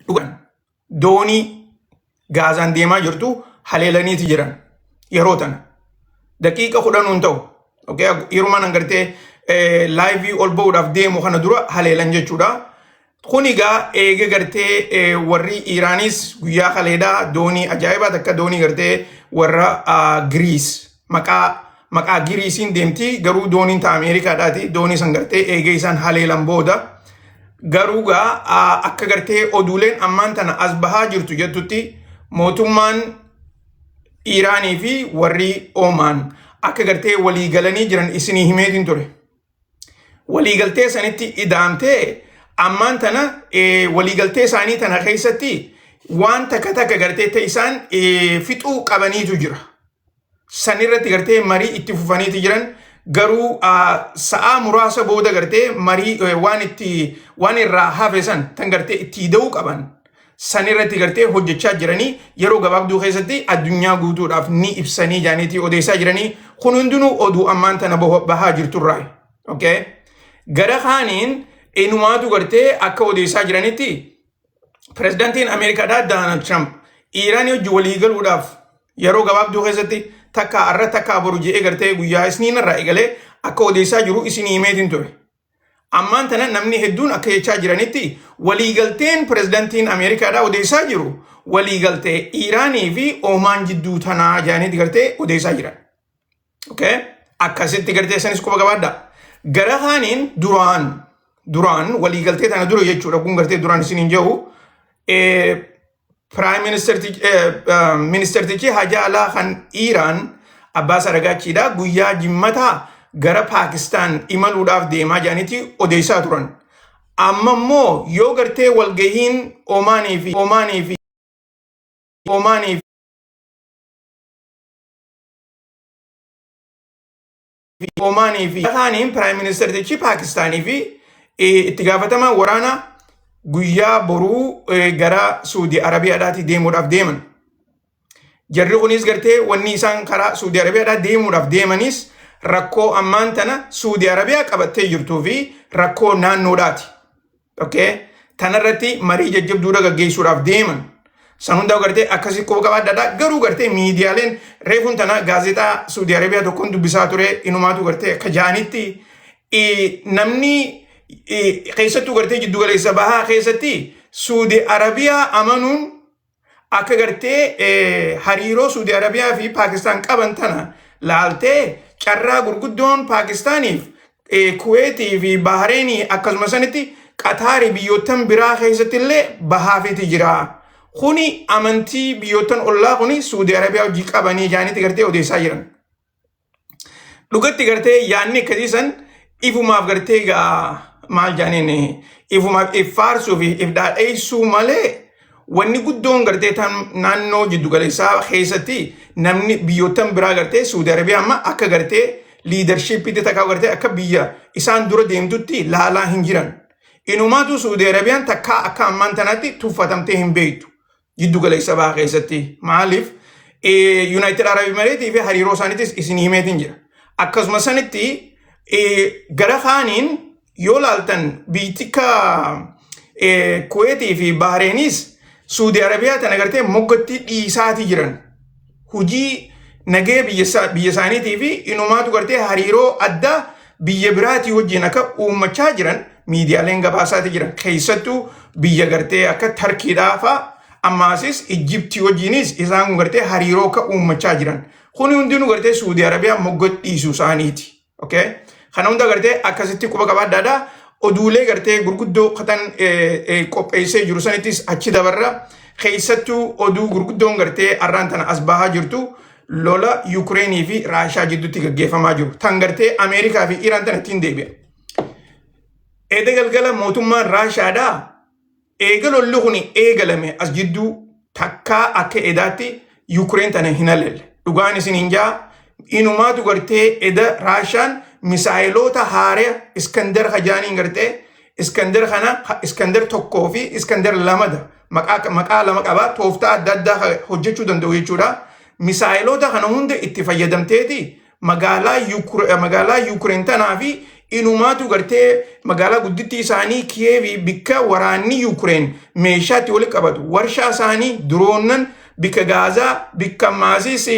Dhugaan doonii Gaazaan deemaa jirtu haleelaniiti jiran yeroo tana. Daqiiqa 10 hin ta'u. Okay, yeroo nan gartee live ol ba'uudhaaf deemu kana dura haleelan jechuudha. Kun egaa eega gartee warri Iraanis guyyaa kaleedhaa doonii ajaa'ibaa takka, doonii gartee warra Giriis, maqaa Giriisiin deemti, garuu dooniin ta Ameerikaadhaati. Doonii san gartee eega isaan haleelan booda, garuu gaa akka gartee oduuleen ammaan tana as bahaa jirtu jettutti, mootummaan Iraanii fi warri Oomaan akka gartee walii galanii jiran isinii himeetiin ture. Waliigaltee sanitti idaamtee ammaan tana waliigaltee isaanii tana keessatti waan takka takka gartee ta'e isaan fixuu qabaniitu jira. Sanirratti gartee marii itti fufaniiti jiran, garuu sa'aa muraasa booda gartee marii waan itti waan irraa hafe san tan gartee itti ida'uu qaban sanirratti gartee hojjechaa jiranii, yeroo gabaabduu keessatti addunyaa guutuudhaaf ni ibsanii jaaniitii odeessaa jiranii. Kun hundinuu oduu ammaan tana bahaa jirturraa. Okay? Gara kaaniin inumaatu gartee akka odeessaa jiranitti, pirezidaantiin Ameerikaadhaa Doonaald Trump Iiraanii wajjin walii galuudhaaf yeroo gabaabduu keessatti, takka har'a takka boru je'ee gartee guyyaa isniin irraa eegalee akka odeessaa jiru isinii himeetiin ture. Ammaan tana namni hedduun akka jechaa jiranitti, waliigalteen pirezidaantiin Ameerikaadhaa odeessaa jiru waliigaltee Iiraanii fi Oomaan jidduu tanaa jedhaniiti gartee odeessaa jiran. Okay? Akkasitti gartee sanis quba qabaadha. Gara kaaniin duraan duraan waliigaltee tana dura jechuudha, kun gartee duraan isiniin jiru, Prime Ministertichi haja alaa kan Iiraan Abbaas Aragaachiidha guyyaa jimmataa gara Paakistaan imaluudhaaf deemaa jedhaniiti odeessaa turan. Amma immoo yoo gartee walgahiin Omaanii fi Omaanii fi Omaanii fi Omaanii fi kaaniin Prime Ministertichi Paakistaanii fi itti gaafatamaa waraanaa guyyaa boruu gara Suudii Arabiyaadhaatti deemuudhaaf deeman. Jarri kunis gartee wanni isaan karaa Suudii Arabiyaadhaa deemuudhaaf deemanis rakkoo ammaan tana Suudii Arabiyaa qabattee jirtuu fi rakkoo naannoodhaati. Okay? Tanarratti marii jajjabduudha gaggeessuudhaaf deeman. San hundaa gartee akkasii quba qabaadhaadha. Garuu gartee miidiyaaleen reefuun tana gaazexaa Suudii Arabiyaa tokkoon dubbisaa ture, inumaatu gartee akka ja'anitti namni keessattuu gartee jiddugaleessa bahaa keessatti Suudii Arabiyaa amanuun akka gartee hariiroo Suudii Arabiyaa fi Paakistaan qaban tana laaltee, carraa gurguddoon Paakistaaniif, Kuweetii fi Bahareenii, akkasuma sanitti Qataarii, biyyoottan biraa keessatti illee bahaafiti jira. Kuni amantii biyyoottan ollaa kuni Suudii Arabiyaa hojii qabanii jaanitti gartee odeessaa jiran. Dhugatti gartee yaadni akkasii san ifumaaf gartee gaa maal jaaniin, ifumaaf if faarsuu fi if dhaadheessuu malee, wanni guddoon gartee tan naannoo jiddugaleessaa keessatti namni biyyoottan biraa gartee Suudi Arabiyaa amma akka gartee leadershipiitti takkaa gartee akka biyya isaan dura deemtutti laalaa hin jiran. Inumaatu Suudi Arabiyaan takkaa akka ammaan tanaatti tuffatamtee hin beektu jiddu galeessa bahaa keessatti. Maaliif? United Arab Emirates fi hariiroo isaaniitis isin himeetiin jira. Akkasuma sanitti gara kaaniin yoo laaltan, biitika Kuweetii fi Bahareenis Suudi Arabiyaa tana gartee moggatti dhiisaatii jiran. Hujii nagee biyya isaaniitii fi inumaatu gartee hariiroo addaa biyya biraatii wajjin akka uummachaa jiran miidiyaaleen gabaasaatii jiran. Keessattuu biyya gartee akka Tarkiidhaa fa'a, ammaasis Ijjiptii wajjinis isaan kun gartee hariiroo akka uummachaa jiran. Kuni hundinuu gartee Suudi Arabiyaa mogga dhiisuu isaaniiti. Okay? Kana hunda gartee akkasitti quba qabaadhaadha. Oduulee gartee gurguddoo katan qopheessee jiru sanittis achi dabarra. Keessattuu oduu gurguddoon gartee arraan tana as bahaa jirtu lola Yukireenii fi Raashaa jidduutti gaggeeffamaa jiru. Tan gartee Ameerikaa fi Iraan tana ittiin deebi'a. Eeda galgala mootummaan Raashaadhaa eega lolli kun eegalame as jidduu takkaa akka edaatti Yukireen tana hin haleelle. Dhugaan isin hin jaa, inumaatu gartee eda Raashaan misaayiloota haaraa Iskandar hajaaniin, gartee Iskandar kana, Iskandar 1 fi Iskandar 2da maqaa lama qaba, tooftaa adda addaa hojjechuu danda'u jechuudha. Misaayiloota kana hunda itti fayyadamteeti magaalaa Yukireen tanaa fi Inumaatu gartee magaalaa guddittii isaanii Kiyeevii, bikka waraanni Yuukireen meeshaatti walitti qabatu, warshaa isaanii, diroonnan bikka Gaazaa, bikka maasis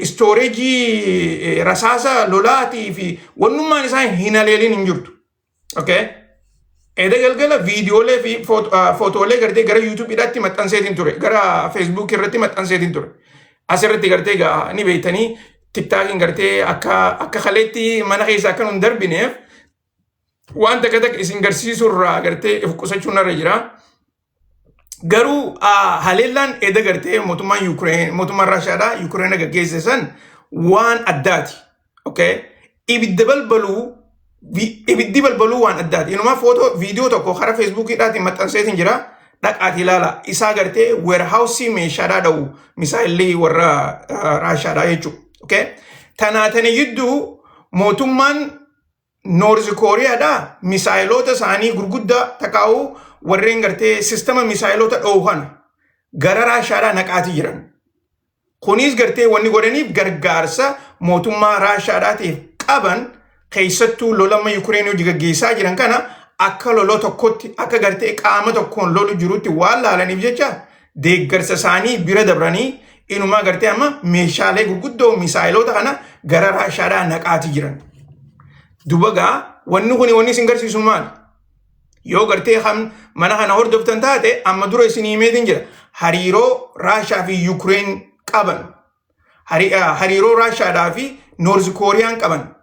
storage rasaasa lolaatii fi wannummaan isaan hin haleelin hin jirtu. Okay? Eda galgala viidiyoolee fi footoolee gartee gara YouTubeiidhaatti maxxanseetiin ture. Gara Facebook irratti maxxanseetiin ture. Asirratti gartee gaa ni beektanii, TikTokiin gartee akka kaleetti mana keessa akka nun darbineef waan takka takka isin garsiisuu irraa gartee if qusachuun irra jira. Garuu haleellaan eda gartee mootummaan Yuukireen, mootummaan Raashaadhaa Yuukireen gaggeesse san waan addaati. Okay? Ibidda balbaluu, ibiddi balbaluu waan addaati. Inumaa footoo viidiyoo tokko karaa Facebookiidhaatiin maxxanseetiin jira. Dhaqaati ilaala. Isaa gartee warehouse meeshaadhaa dha'u misaayilii warra Raashaadhaa jechuudha. Okay? Tanaatani gidduu mootummaan North Kooriyaadhaa misaayiloota isaanii gurguddaa takaa'uu warreen gartee sistema misaayiloota dha'u kana gara Raashaadhaa naqaatii jiran. Kunis gartee wanni godhaniif gargaarsa mootummaa Raashaadhaatiif qaban, keessattuu lolama Yuukireen hojii gaggeessaa jiran kana akka loloo tokkotti, akka gartee qaama tokkoon lolu jirutti waan laalaniif jecha, deeggarsa isaanii bira dabranii inumaa gartee amma meeshaalee gurguddoo misaayiloota kana gara Raashaadhaa naqaatii jiran. Duba gaa wanni kun wanni isin garsiisu maali? Yoo gartee mana kana hordoftan taate, amma dura isin himeetiin jira. Hariiroo Raashaa fi Yuukireen qaban. Hariiroo Raashaadhaa fi North Kooriyaan qaban.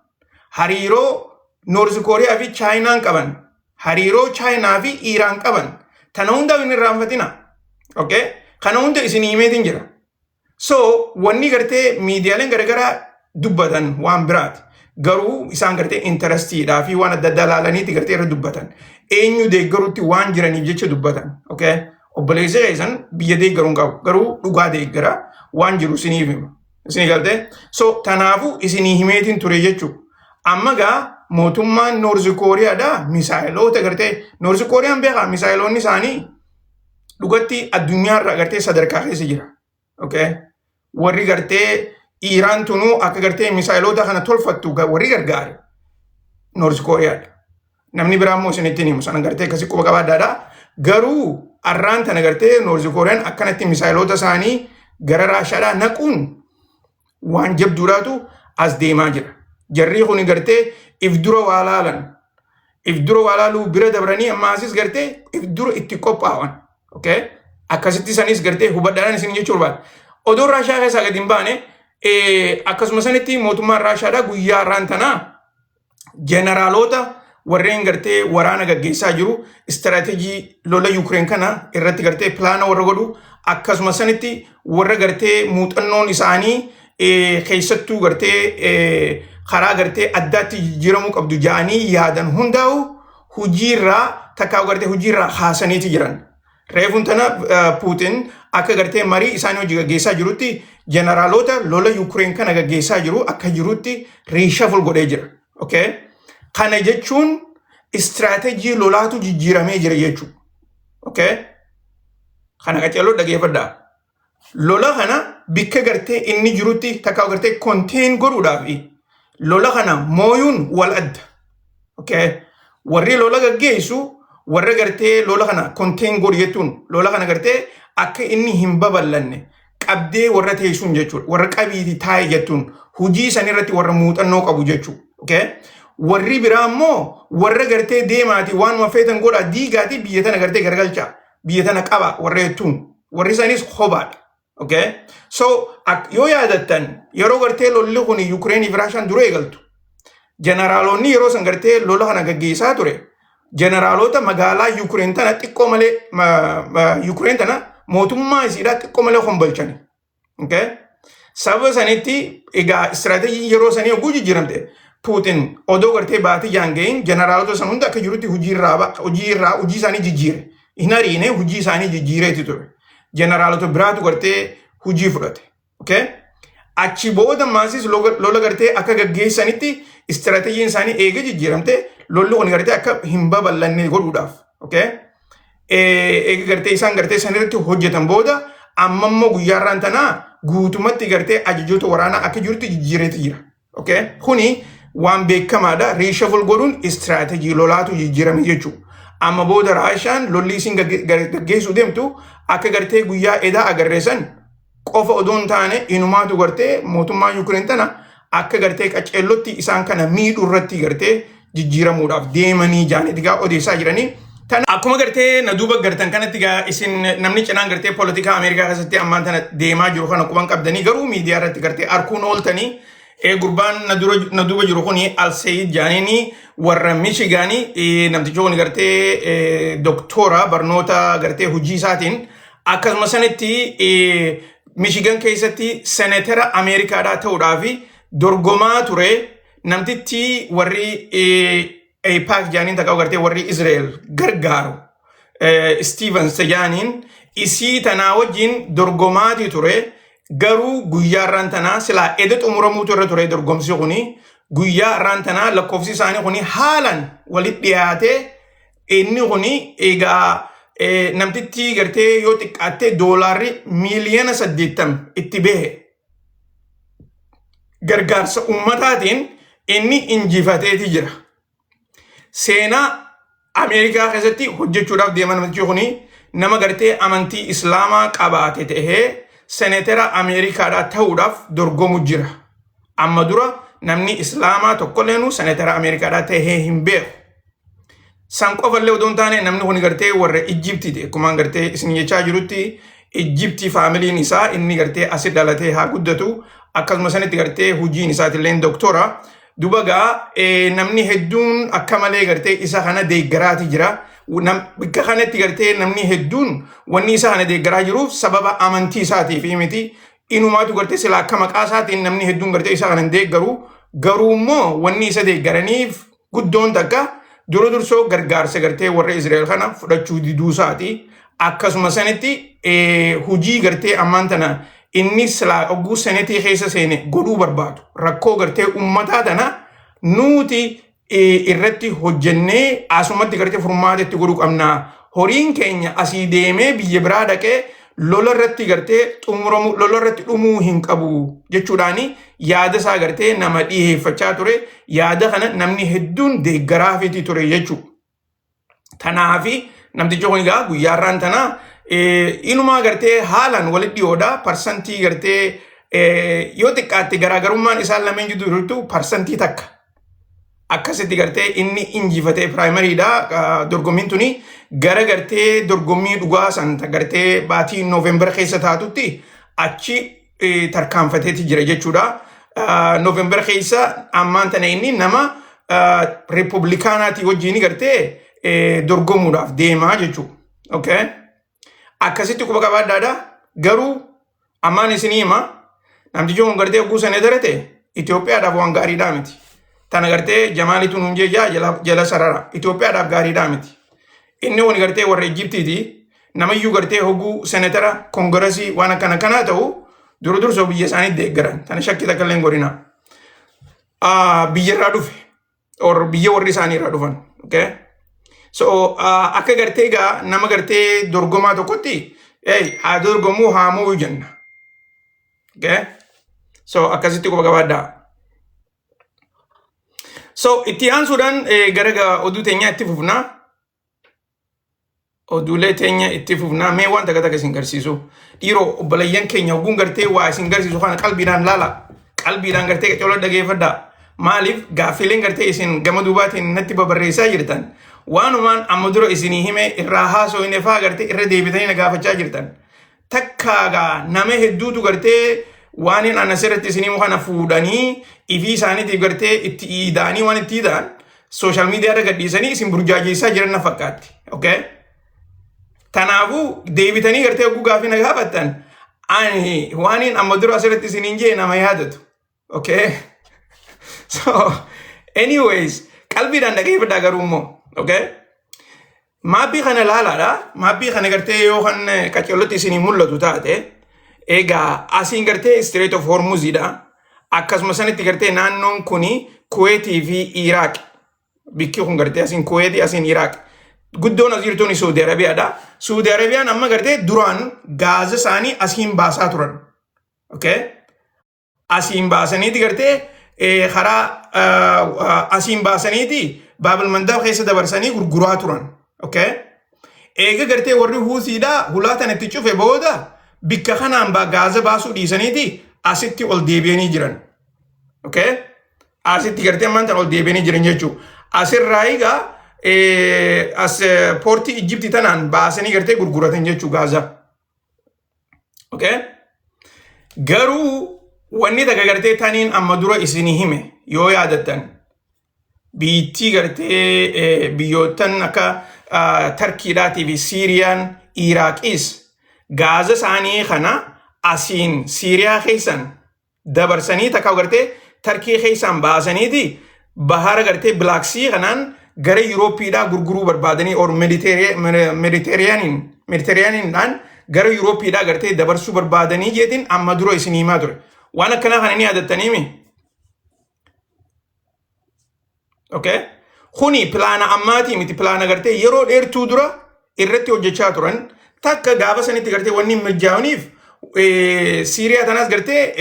Hariiroo North Kooriyaa fi Chaayinaan qaban. Hariiroo Chaayinaa fi Iiraan qaban. Tana hunda hin irraanfatina. Okay? Kana hunda isin himeetiin jira. So wanni gartee miidiyaaleen garagaraa dubbatan waan biraati. Garuu isaan gartee interestiidhaa fi waan adda addaa ilaalaniiti gartee irra dubbatan. Eenyu deeggarutti waan jiraniif jecha dubbatan. Okay? Obboleessa keessan biyya deeggaruu hin qabu. Garuu dhugaa deeggara, waan jiru isiniif hima. Isinii galtee? So tanaafuu isinii himeetiin ture jechuudha. Amma gaa mootummaan North Kooriyaadhaa misaayiloota gartee, North Kooriyaan beekaa, misaayiloonni isaanii dhugatti addunyaarra gartee sadarkaa keessa jira. Okay? Warri gartee Iiraan tunuu akka gartee misaayiloota kana tolfattu warri gargaare North Kooriyaadha. Namni biraa immoo isinitti himu sana gartee akkasii quba qabaadhaadha. Garuu arraan tana gartee North Kooriyaan akkanatti misaayiloota isaanii gara Raashaadhaa naquun waan jabduudhaatu as deemaa jira. Jarri kun gartee if dura waa laalan. If dura waa laaluu bira dabranii amma asis gartee if dura itti qophaa'an. Okay? Akkasitti sanis gartee hubadhaadhaan isin jechuu barbaada. Odoon Raashaa keessaa gadi hin baane, akkasuma sanitti mootummaan Raashaadhaa guyyaa har'aan tanaa jeneraalota warreen gartee waraana gaggeessaa jiru, istiraatejii lola Yuukireen kana irratti gartee pilaana warra godhu, akkasuma sanitti warra gartee muuxannoon isaanii keessattuu gartee karaa gartee addaatti jijjiiramuu qabdu ja'anii yaadan hundaa'u hojiirraa takkaa gartee hojiirraa haasaniiti jiran. Reefuun tana Puutin akka gartee marii isaanii hojii gaggeessaa jirutti jeneraalota lola Yuukireen kana gaggeessaa jiru akka jirutti reshuffle godhee jira. Okay? Kana jechuun istiraatejii lolaatu jijjiiramee jira jechuudha. Okay? Kana qaceelloo dhageeffadhaa. Lola kana bikka gartee inni jirutti takka gartee contain godhuudhaaf lola kana mooyuun wal adda. Okay? Warri lola gaggeessu warra gartee lola kana contain godhu jechuun lola kana gartee akka inni hin babal'anne qabdee warra teessuun jechuudha. Warra qabiitii taa'e jechuun hojii san irratti warra muuxannoo qabu jechuudha. Okay? Warri biraa immoo warra gartee deemaati waanuma feetan godhaa, diigaatii biyya tana gartee garagalchaa, biyya tana qaba warra jettuun, warri sanis hobaadha. Okay? So yoo yaadattan, yeroo gartee lolli kun Yuukireenii fi Raashaan dura eegaltu, jeneraalonni yeroo san gartee lola kana gaggeessaa ture jeneraalota magaalaa Yuukireen tana xiqqoo malee Yuukireen tana mootummaa isiidhaa xiqqoo malee hombolchani. Okay? Sababa sanitti egaa istiraatejii yeroo sanii hogguu jijjiiramte, Puutin odoo gartee baatii jaan gahin jeneraalota san hunda akka jirutti hojii irraa hojii isaanii jijjiire. Hin ariine, hojii isaanii jijjiireeti ture. Jeneraalota biraatu gartee hojii fudhate. Okay? Achi booda maasis lola gartee akka gaggeessanitti istirateejiin isaanii eega jijjiiramte, lolli kun gartee akka hin babal'anne godhuudhaaf. Okay? Eega gartee isaan gartee sanirratti hojjetan booda, amma immoo guyyaa irraan tanaa guutumatti gartee ajajoota waraanaa akka jirutti jijjiireeti jira. Okay? Kuni waan beekamaadha. Reshuffle godhuun istiraatejii lolaatu jijjiirame jechuudha. Amma booda Raashaan lolli isin gaggeessuu deemtu akka gartee guyyaa edaa agarreessan qofa odoo hin taane, inumaatu gartee mootummaan Yukireen tana akka gartee qaceellotti isaan kana miidhuu irratti gartee jijjiiramuudhaaf deemanii jaaniiti gaa odeessaa jiranii. Tana akkuma gartee na duuba gartan kanatti gaa isin namni cinaan gartee poolitikaa Ameerikaa keessatti ammaan tana deemaa jiru kana quban qabdanii, garuu miidiyaa irratti gartee arkuun ooltanii. Gurbaan na duuba jiru kuni Alseeyid Jaaniini, warra Michigaanii. Namtichi kun gartee doktora barnoota gartee hojii isaatiin, akkasuma sanitti Michigan keessatti senetera Ameerikaadhaa ta'uudhaaf dorgomaa ture. Namtichi warri AIPAC jaaniin takka gartee warri Israel gargaaru, Stevens jaaniin, isii tanaa wajjin dorgomaati ture. Garuu guyyaa irraan tanaa silaa eda xumuramuutu irra ture dorgomsi kuni, guyyaa irraan tanaa lakkoofsi isaanii kuni haalan walitti dhiyaatee, inni kuni egaa namtichi gartee yoo xiqqaatte doolaarri 80 miiliyoona itti bahe gargaarsa ummataatiin inni injifateeti jira. Seenaa Ameerikaa keessatti hojjechuudhaaf deema. Namtichi kuni nama gartee amantii Islaamaa qabaate ta'ee senetera Ameerikaadhaa ta'uudhaaf dorgomu jira. Amma dura namni Islaamaa tokkolleenu senetera Ameerikaadhaa ta'ee hin beeku. San qofallee odoo hin taane, namni kun gartee warra Ijjiptiiti. Akkuma gartee isin jechaa jirutti, Ijjiptii faamiliin isaa, inni gartee asi dhalatee haa guddatu. Akkasuma sanitti gartee hojiin isaatillee doktora. Duba gaa namni hedduun akka malee gartee isa kana deeggaraati jira. Bakka kanatti gartee namni hedduun wanni isa kana deeggaraa jiruuf sababa amantii isaatiif miti. Inumaatu gartee sila akka maqaa isaatiin namni hedduun gartee isa kana hin deeggaru. Garuu immoo wanni isa deeggaraniif guddoon takka dura dursoo gargaarsa gartee warra Israa'el kana fudhachuu diduu isaati. Akkasuma sanitti hojii gartee ammaan tana inni silaa oguu senetii keessa seene godhuu barbaadu. Rakkoo gartee ummataa tana nuti irratti hojjennee asumatti gartee furmaata itti godhuu qabna. Horiin keenya asii deemee biyya biraa dhaqee lola irratti gartee xumuramu, lola irratti dhumuu hin qabu jechuudhaani yaada isaa gartee nama dhiyeeffachaa ture. Yaada kana namni hedduun deeggaraafiiti ture jechuudha. Tanaafi namtichi kun egaa guyyaa irraan tana inumaa gartee haalaan walitti dhiyoodha. Parsantii gartee yoo xiqqaatte garaagarummaan isaan lameen jidduu jirtu 1%. Akkasitti gartee inni injifatee primarydha. Dorgommiin tuni gara gartee dorgommii dhugaa san gartee baatii Noovembar keessa taatutti achi tarkaanfateeti jira jechuudha. Noovembar keessa ammaan tana inni nama Riippublikaanaatii wajjin gartee dorgomuudhaaf deemaa jechuudha. Okay? Akkasitti quba qabaadhaadha. Garuu ammaan isinii hima, namtichi kun gartee oguu sana darate Itoophiyaadhaaf waan gaariidhaa miti. Tana gartee Jamaalitu nuun jechaa jala sarara. Itoophiyaadhaaf gaariidhaa miti. Inni kun gartee warra Ijiptiiti. Namayyuu gartee hoguu senetara koongiresii waan akkana kanaa ta'u dura dursoo biyya isaanii deeggaran. Tana shakkii takka illee hin godhina. Biyya irraa dhufe. Or biyya warri isaanii irraa dhufan. Okay? So akka gartee egaa nama gartee dorgomaa tokkotti, hey, haa dorgomuu, haa mo'uu jenna. Okay? So akkasitti quba qabaadhaa. So itti aansuudhaan gara oduu teenyaa itti fufnaa. Oduulee teenya itti fufnaa. Mee waan takka takka isin garsiisu. Dhiiroo, obboleeyyan keenya, ogguun gartee waa isin garsiisu kana qalbiidhaan laala. Qalbiidhaan gartee qacola dhageeffadhaa. Maaliif gaaffiileen gartee isin gama duubaatiin natti babarreessaa jirtan? Waanumaan amma dura isinii hime irraa haasoo hin faa gartee irra deebitanii na gaafachaa jirtan. Takkaagaa nama hedduutu gartee waan hin ana asirratti isinii himu kana fuudhanii ifii isaaniitiif gartee itti iida'anii, waan itti iida'an social media irra gadhiisanii isin burjaajessaa jiran na fakkaatti. Okay? Kanaafuu deebitanii gartee oguu gaafii na gaafattan, ani waan hin amma dura asirratti isiniin jee nama yaadatu. Okay? So, anyways, qalbiidhaan dhageeffadhaa garuu immoo. Okay? Maappii kana ilaalaadha. Maappii kana gartee yoo kan qaceellotti isinii mul'atu taate, egaa asiin gartee Strait of Hormuzidha. Akkasuma sanitti gartee naannoon kuni Kuweetii fi Iraaq. Bikki kun gartee asiin Kuweetii, asiin Iraaq. Guddoon as jirtuun Suudi Arabiyaadha. Suudi Arabiyaan amma gartee duraan gaaza isaanii asiin baasaa turan. Okay? Asiin baasaniiti gartee Karaa asiin baasaniiti Baabul Mandaab keessa dabarsanii gurguraa turan. Okay? Eega gartee warri Huusiidhaa hulaa tana itti cufe booda bikka kanaan gaaza baasuu dhiisaniiti asitti ol deebi'anii jiran. Okay? Asitti gartee ammaan tana ol deebi'anii jiran jechuudha. Asirraa egaa as poortii Ijipti tanaan baasanii gartee gurguratan jechuudha gaaza. Okay? Garuu wanni takka gartee taniin amma dura isinii hime yoo yaadattan, biittii gartee biyyoottan akka Tarkiidhaatii fi Siiriyaan, Iraaqiis gaaza isaanii kana asiin Siiriyaa keessan dabarsanii takka gartee Tarkii keessaan baasaniiti bahara gartee Black Sea kanaan gara Yuurooppiidhaa gurguruu barbaadanii or Mediterraneaniidhaan gara Yuurooppiidhaa gartee dabarsuu barbaadanii jeetiin amma dura isin himaa ture. Waan akkanaa kana ni yaadattaniimi? Okay? Kuni pilaana ammaatii miti, pilaana gartee yeroo dheertuu dura irratti hojjechaa turan. Takka gaafa sanitti gartee wanni hin mijaa'aniif Siiriyaa tanaas gartee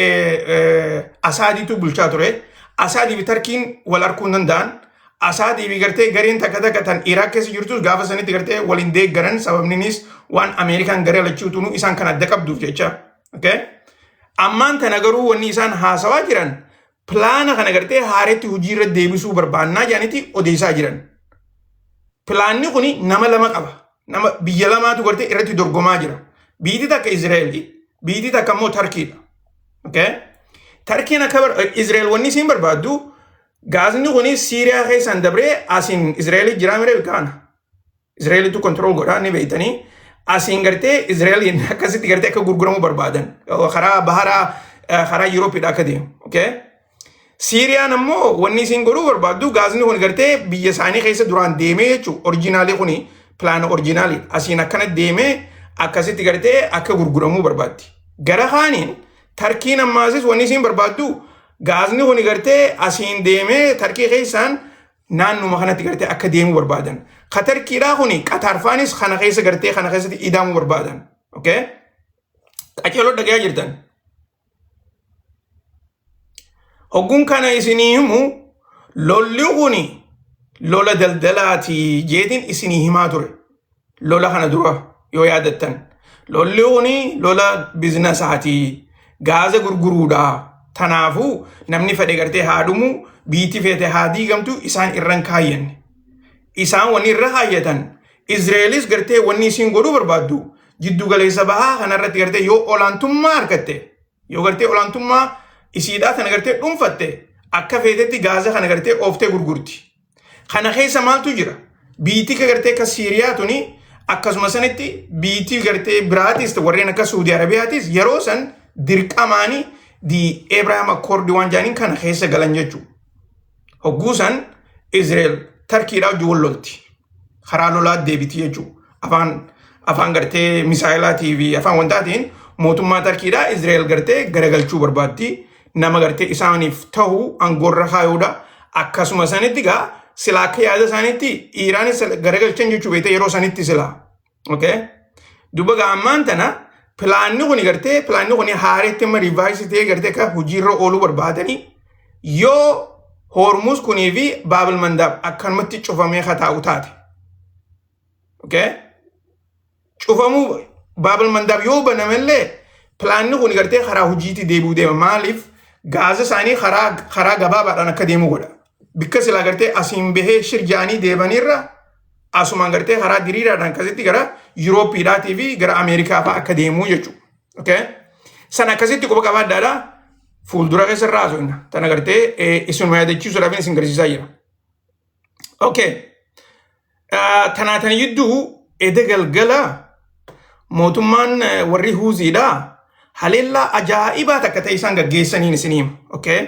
Asaadiitu bulchaa ture. Asaadii fi Tarkiin wal arguu hin danda'an. Asaadii fi gartee gareen takka takka tan Iraaq keessa jirtus gaafa sanitti gartee waliin deeggaran, sababninis waan Ameerikaan garee lachuutu isaan kan adda qabduuf jecha. Okay? Ammaan tana garuu wanni isaan haasawaa jiran pilaana kana gartee haaretti hojiirra deebisuu barbaannaa jedhaniiti odeessaa jiran. Pilaanni kuni nama lama qaba. Nama biyya lamaatu gartee irratti dorgomaa jira. Biyyi takka Izraa'eli, biyyi takka immoo Tarkiidha. Okay? Tarkiin akka Izraa'el wanni isiin barbaaddu gaazni kuni Siiriyaa keessaan dabree asiin Izraa'elii jiraa miree kaana. Izraa'elitu control godhaa ni beektanii. Asiin gartee Izraa'eliin akkasitti gartee akka gurguramuu barbaadan. Karaa baharaa, karaa Yuurooppiidha akka deemu. Okay? Siiriyaan ammoo wanni isiin godhuu barbaaddu gaazni kun gartee biyya isaanii keessa duraan deemee jechuudha. Original kuni pilaana original asiin akkana deemee akkasitti gartee akka gurguramuu barbaaddi. Gara kaaniin Tarkiin ammaasis wanni isiin barbaaddu gaazni kun gartee asiin deemee Tarkii keessaan naannuma kanatti gartee akka deemuu barbaadan. Ka Tarkiidhaa kuni Qataarfaanis kana keessa gartee kana keessatti ida'amuu barbaadan. Okay? Qaceeloo dhagayaa jirtan. Hogguun kana isinii himu lolli kuni lola daldalaati jeetiin isinii himaa ture. Lola kana dura yoo yaadattan. Lolli kuni lola businessaati. Gaaza gurguruudha. Tanaafuu namni fedhe gartee haa dhumu, biitti feete haa diigamtu, isaan irran kaayyanne. Isaan wanni irra kaayyatan Izraelis gartee wanni isiin godhuu barbaaddu jiddu galeessa bahaa kanarratti gartee yoo olaantummaa argatte, yoo gartee olaantummaa isiidhaa kana gartee dhuunfatte, akka feetetti gaaza kana gartee ooftee gurgurti. Kana keessa maaltu jira? Biitii ka gartee akka Siiriyaa tuni akkasuma sanitti biitii gartee biraatis warreen akka Suudii Arabiyaatis yeroo san dirqamaanii di Abraham Accord waan jedhaniin kana keessa galan jechuudha. Hogguu san Israel Tarkiidhaa wajjin wal lolti. Karaa lolaa deebiti jechuudha. Afaan gartee misaayilaatii fi afaan wantaatiin mootummaa Tarkiidhaa Israel gartee garagalchuu barbaaddi. Nama gartee isaaniif ta'u aangoorra kaayuudha. Akkasuma sanitti gaa silaa akka yaada isaaniitti Iraanis garagalchan jechuu beekte yeroo sanitti silaa. Okay? Duba gaa ammaan tana pilaanni kuni gartee pilaanni kuni haareetti amma revise ta'ee gartee akka hojiirra ooluu barbaadanii yoo Hormuz kunii fi Baabul Mandaab akkanumatti cufamee kataa'u taate. Okay? Cufamuu Baabul Mandaab yoo banamellee pilaanni kun gartee karaa hojiitti deebi'uu deema. Maaliif gaaza isaanii karaa gabaabaadhaan akka deemu godha. Bikka silaa gartee asiin bahee shirjaanii deemanirra asumaan gartee karaa diriiraadhaan akkasitti gara Yuurooppiidhaatii fi gara Ameerikaa fa'aa akka deemuu jechuudha. Okay? Sana akkasitti quba qabaadhaadha. Fuuldura keessa irraa haasofna. Tana gartee isinuma yaadachiisuudhaaf isin garsiisaa jira. Okay. Tanaatan jidduu eda galgala mootummaan warri Huuziidha haleellaa ajaa'ibaa takka ta'e isaan gaggeessaniin isin hima. Okay?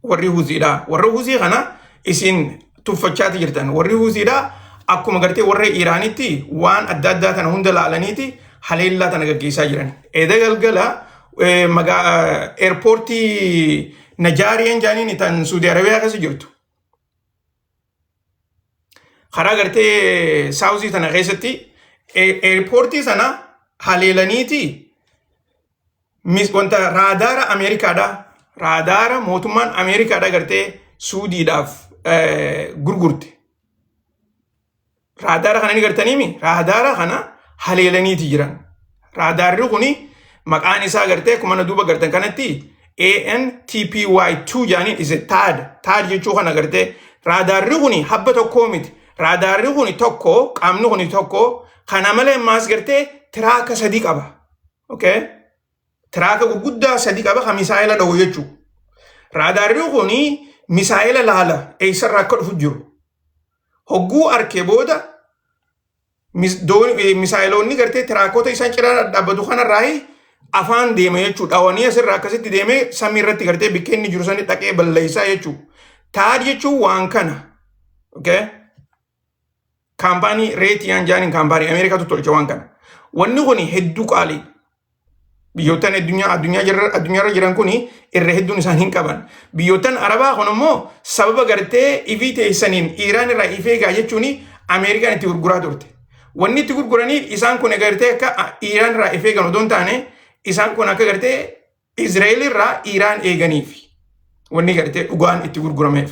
Warri Huuziidha. Warri Huuzii kana isin tuffachaati jirtan. Warri Huuziidha akkuma gartee warra Iraanitti waan adda addaa tana hunda laalaniiti haleellaa tana gaggeessaa jiran. Eda galgala airportii Najaariyeen jaaniin tan Suudi Arabiyaa keessa jirtu. Karaa gartee saawuzii tana keessatti airportii sana haleelaniiti wanta raadaara Ameerikaadha. Raadaara mootummaan Ameerikaadha gartee Suudiidhaaf gurgurte. Raadaara kana ni gartaniimi? Raadaara kana haleelaniiti jiran. Raadaarri kuni maqaan isaa gartee akkuma na duuba gartan kanatti ANTPY2 jedhaniin isa THAAD. THAAD jechuu kana gartee raadaarri kuni habba tokkoo miti. Raadaarri kuni tokko, qaamni kuni tokko, kana malee ammaas gartee tiraaka sadii qaba. Okay? Tiraaka gurguddaa sadii qaba kan misaa'ela dha'u jechuudha. Raadaarri kuni misaa'ela laala eessarraa akka dhufu jiru. Hogguu arkee booda misaayiloonni gartee tiraakota isaan cinaa dhaabbatu kanarraa afaan deema jechuudha. Dhawanii asirraa akkasitti deemee samii irratti gartee bikkee inni jiru sani dhaqee balleessaa jechuudha. THAAD jechuun waan kana. Okay? Kaampaanii Raytheon jaaniin kaampaanii Ameerikaatu tolche waan kana. Wanni kun hedduu qaalii. Biyyoottan addunyaarra jiran kun irra hedduun isaan hin qaban. Biyyoottan Arabaa kun immoo sababa gartee ifii teessaniin Iiraan irraa ifee egaa jechuun Ameerikaan itti gurguraa turte. Wanni itti gurguraniif isaan kun gartee akka Iiraan irraa ifee eegan odoo hin taane isaan kun akka gartee Israa'el irraa Iiraan eeganiif wanni gartee dhugaan itti gurgurameef.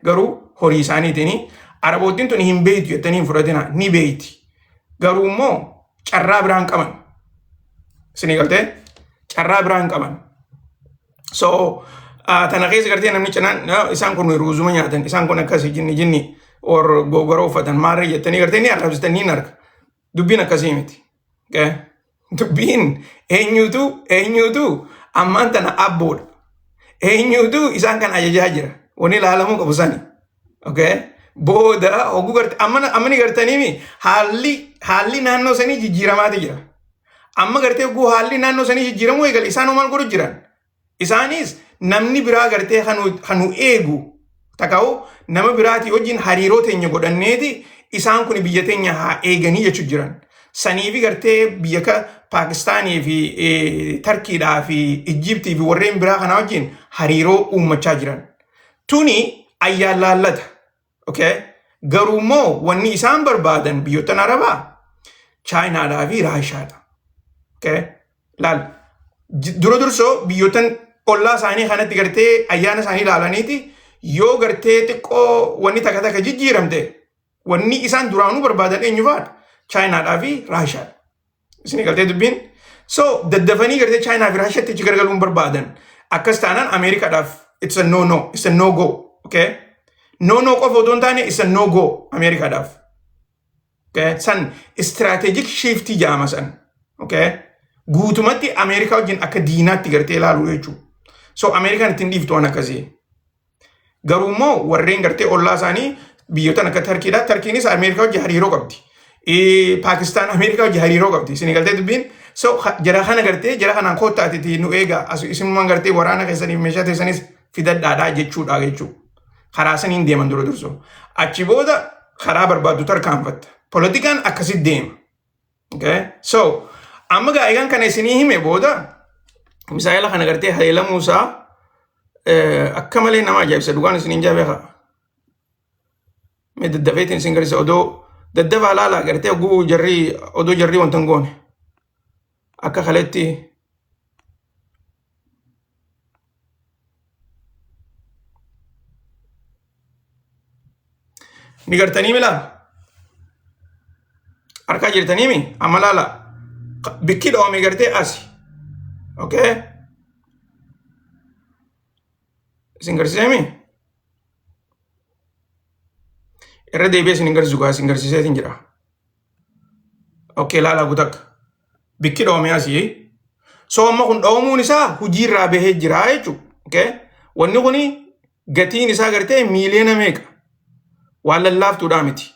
Garuu horii isaaniitiin Araboottiin tun hin beektu jettanii hin fudhatina, ni beekti. Garuu immoo carraa biraan qaban. Isinii galtee carraa biraan qaban. So tana keessa gartee namni cinaan isaan kun ruuzuma nyaatan, isaan kun akkasii jinni jinni or gogoroo uffatan maarree jettanii gartee ni arrabsitan, ni arga. Dubbiin akkasii miti. Okay? Dubbiin eenyutu ammaan tana abboodha. Eenyutu isaan kan ajajaa jira. Wanni ilaalamuu qabu sani. Okay? Booda hogguu garte amma ni gartaniimi haalli naannoo sanii jijjiiramaati jira. Amma gartee hogguu haalli naannoo sanii jijjiiramuu eegale isaan maal godhu jiran? Isaanis namni biraa gartee kan nu eegu taka'u nama biraatii wajjin hariiroo teenya godhanneeti isaan kun biyya teenya haa eeganii jechuu jiran. Saniifi gartee biyya ka Paakistaanii fi Tarkiidhaa fi Ijjibtii fi warreen biraa kanaa wajjin hariiroo uummachaa jiran. Tuni ayyaan laallata. Okay? Garuu immoo wanni isaan barbaadan biyyoottan Arabaa Chaayinaadhaa fi Raashaadha. Okay? Laal. Dura dursoo biyyoottan ollaa isaanii kanatti gartee ayyaana isaanii ilaalaniiti yoo gartee xiqqoo wanni takka takka jijjiiramte wanni isaan duraanuu barbaadan eenyu fa'aadha? Chaayinaadhaa fi Raashaadha. Isin galtee dubbiin? So daddafanii gartee Chaayinaa fi Raashaatti achi garagaluun barbaadan. Akkas taanaan Ameerikaadhaaf it's a no no, it's a no go. Okay? No no qofa otoo hin taane it's a no go Ameerikaadhaaf. Okay? San strategic shift jedhama san. Okay? Guutumatti Ameerikaa wajjin akka diinaatti gartee ilaaluu jechuudha. So Ameerikaan ittiin dhiiftu waan akkasii. Garuu immoo warreen gartee ollaa isaanii biyyoota akka Tarkiidha. Tarkiinis Ameerikaa wajjin hariiroo qabdi. Paakistaan Ameerikaa wajjin hariiroo qabdi. Isin galtee dubbiin? So jara kana gartee jara kanaan koottaatiti nu eega. Isinummaan gartee waraana keessaniif meeshaa teessanis fidadhaadhaa jechuudha jechuudha. Karaa saniin deeman dura dursoo. Achi booda karaa barbaaddu tarkaanfatta. Poolitikaan akkasitti deema. Okay? So amma gaa egaan kana isinii hime booda misaa'ila kana gartee haleelamuu isaa akka malee nama ajaa'ibsa, dhugaan isiniin jaa beekaa. Mee daddafeetiin isin garsiisa, odoo daddafaa laala gartee oguu jarrii odoo jarrii wanta hin goone akka kaleetti ni gartanii milaa harkaa jirtanii mi amma laala bikki dhoome gartee asi. Okay, isin garsiisee irra deebi'ee isin hin garsiisu gaa, isin garsiiseetiin jira. Okay, laala gutakka bikki dhoome asii. So amma kun dhoomuun isaa hojiirraa bahee jira jechuudha. Okay, wanni kuni gatiin isaa gartee miiliyoona meeqa waan lallaaftuudhaa miti.